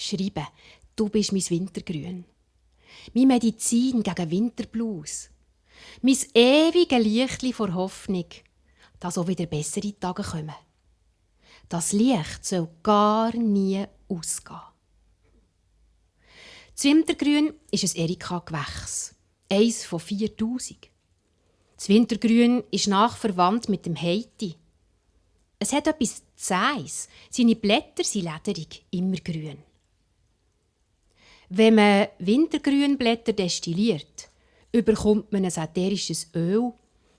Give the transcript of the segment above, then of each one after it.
schreiben, du bist mein Wintergrün. Meine Medizin gegen Winterblues. Mein ewige Lichtli vor Hoffnung, dass auch wieder bessere Tage kommen. Das Licht soll gar nie ausgehen. Das Wintergrün ist ein Erika-Gewächs. 1 von 4000. Das Wintergrün ist nachverwandt mit dem Heiti. Es hat etwas Zähes. Seine Blätter sind lederig, immer grün. Wenn man Wintergrünblätter destilliert, bekommt man ein ätherisches Öl,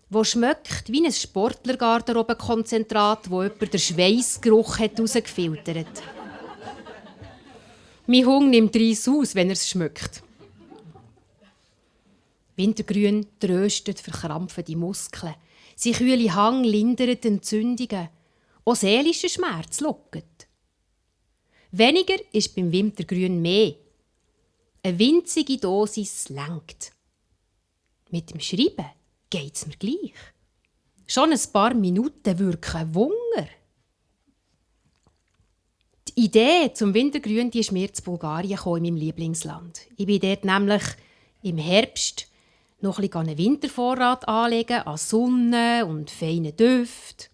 das schmeckt wie ein Sportlergarderobenkonzentrat, wo jemand den Schweissgeruch herausgefiltert hat. Mein Hund nimmt Reis aus, wenn er es schmeckt. Wintergrün tröstet verkrampfende Muskeln. Sein kühle Hang lindert Entzündungen. Auch seelischer Schmerz lockt. Weniger ist beim Wintergrün mehr. Eine winzige Dosis lenkt. Mit dem Schreiben geht es mir gleich. Schon ein paar Minuten wirken Wunder. Die Idee zum Wintergrün die ist mir zu Bulgarien gekommen, in meinem Lieblingsland. Ich bin dort nämlich im Herbst noch ein bisschen einen Wintervorrat anlegen an Sonne und feinen Düften.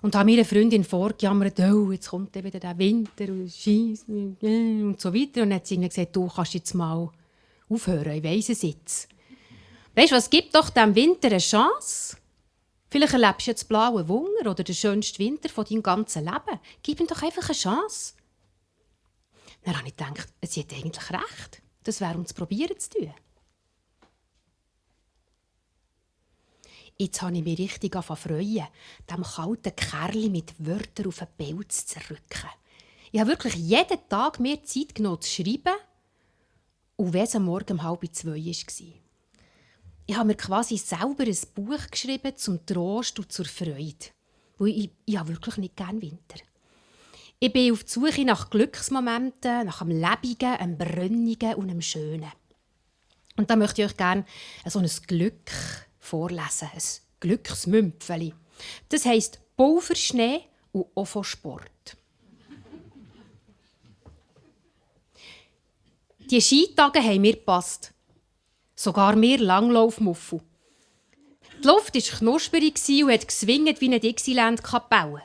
Und habe meiner Freundin vorgejammert, oh, jetzt kommt wieder der Winter und Scheiss und so weiter. Und dann hat sie gesagt, du kannst jetzt mal aufhören, ich weiss es jetzt. Weisst du was, gib doch diesem Winter eine Chance. Vielleicht erlebst du jetzt blaue Wunder oder den schönsten Winter von deinem ganzen Leben. Gib ihm doch einfach eine Chance. Dann habe ich gedacht, sie hat eigentlich recht. Das wäre, um zu probieren zu tun. Jetzt habe ich mich richtig freuen, diesem kalten Kerl mit Wörtern auf den Pelz zu rücken. Ich habe wirklich jeden Tag mehr Zeit genommen, zu schreiben. Und wenn es am Morgen um 1:30 war. Ich habe mir quasi selber ein Buch geschrieben zum Trost und zur Freude. Weil ich habe wirklich nicht gerne Winter. Ich bin auf der Suche nach Glücksmomenten, nach dem Lebigen, dem Brönnigen und dem Schönen. Und da möchte ich euch gerne so ein Glück vorlesen, ein Glücksmümpfeli. Das heisst Pulver, Schnee und auch von Sport. Die Skitage haben mir gepasst. Sogar mir Langlaufmuffel. Die Luft war knusprig und hat geswingt wie eine Dixieland-Kapelle.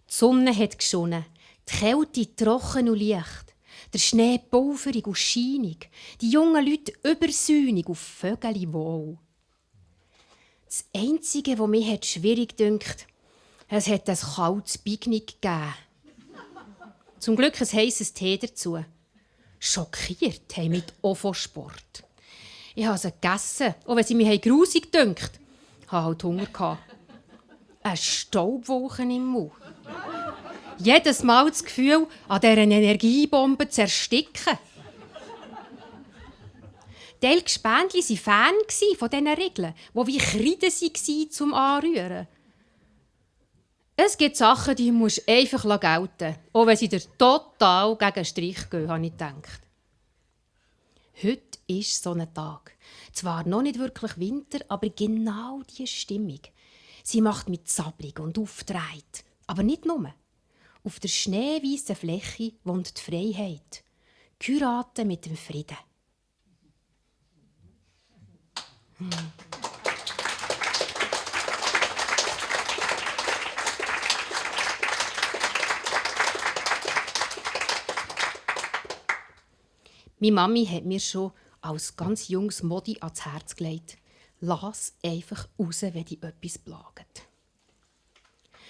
Die Sonne hat geschonnen, die Kälte trocken und leicht, der Schnee pulverig und scheinig, die jungen Leute übersäunig auf Vögel wohl. Das Einzige, was mir schwierig dünkt, es hat ein kaltes Picknick gegeben. Zum Glück ein heisses Tee dazu. Schockiert haben mich auch von Sport. Ich habe sie gegessen, auch wenn sie mich grusig dünkt. Ich hatte halt Hunger. Eine Staubwolke im Mund. Jedes Mal das Gefühl, an dieser Energiebombe zu ersticken. Die Gespendli waren Fan von diesen Regeln, die wie Kreide waren zum Anrühren. Es gibt Sachen, die musst du einfach gelten, auch wenn sie dir total gegen den Strich gehen, habe ich gedacht. Heute ist so ein Tag. Zwar noch nicht wirklich Winter, aber genau diese Stimmung. Sie macht mich zappelig und aufgedreht. Aber nicht nur. Auf der schneeweißen Fläche wohnt die Freiheit. Heiraten mit dem Frieden. Meine Mami hat mir schon als ganz junges Modi ans Herz gelegt. Lass einfach raus, wenn dich etwas plagt.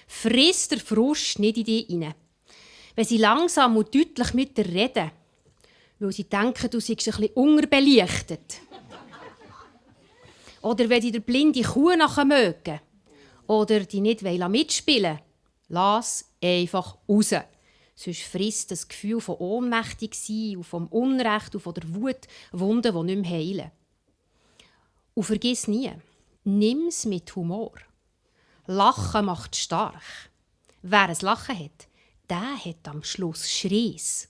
Friss den Frust nicht in dich hinein. Wenn sie langsam und deutlich mit dir reden, weil sie denken, du seist ein bisschen unterbelichtet. Oder wenn die der blinde Kuh nachher mögen. Oder die nicht mitspielen wollen. Lass einfach raus. Sonst frisst das Gefühl von ohnmächtig sein und vom Unrecht und von der Wut Wunden, die nicht mehr heilen. Und vergiss nie, nimm es mit Humor. Lachen macht stark. Wer ein Lachen hat, der hat am Schluss Schreis.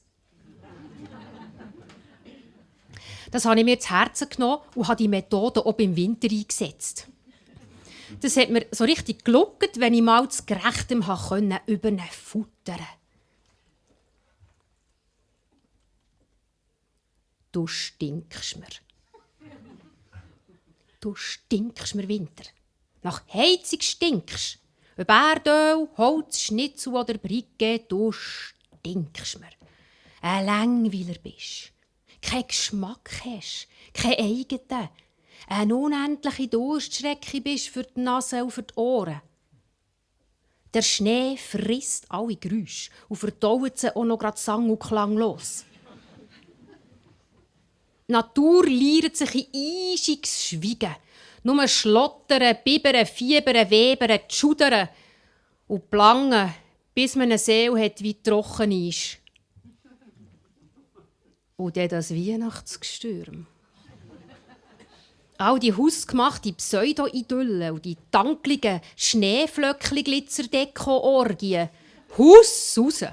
Das habe ich mir zu Herzen genommen und habe die Methode auch beim Winter eingesetzt. Das hat mir so richtig geluckt, wenn ich mal zu Gerechtem über ihn futtern konnte. Du stinkst mir. Du stinkst mir, Winter. Nach Heizung stinkst. Ob Erdöl, Holz, Schnitzel oder Briquet, du stinkst mir. Ein Langweiler bist. Keinen Geschmack hast, keinen eigenen. Eine unendliche Durststrecke bist für die Nase und für die Ohren. Der Schnee frisst alle Geräusche und verdaut sie auch noch grad sang- und klanglos. Die Natur liert sich in eisiges Schweigen. Nur schlottern, bibern, fiebern, webern, schudern und plangen, bis man eine Seele hat, wie trocken ist. Und dann das Weihnachtsgestürm. All die hausgemachte Pseudo-Idylle und die tankligen Schneeflöckchen-Glitzerdeko-Orgien. Haus raus!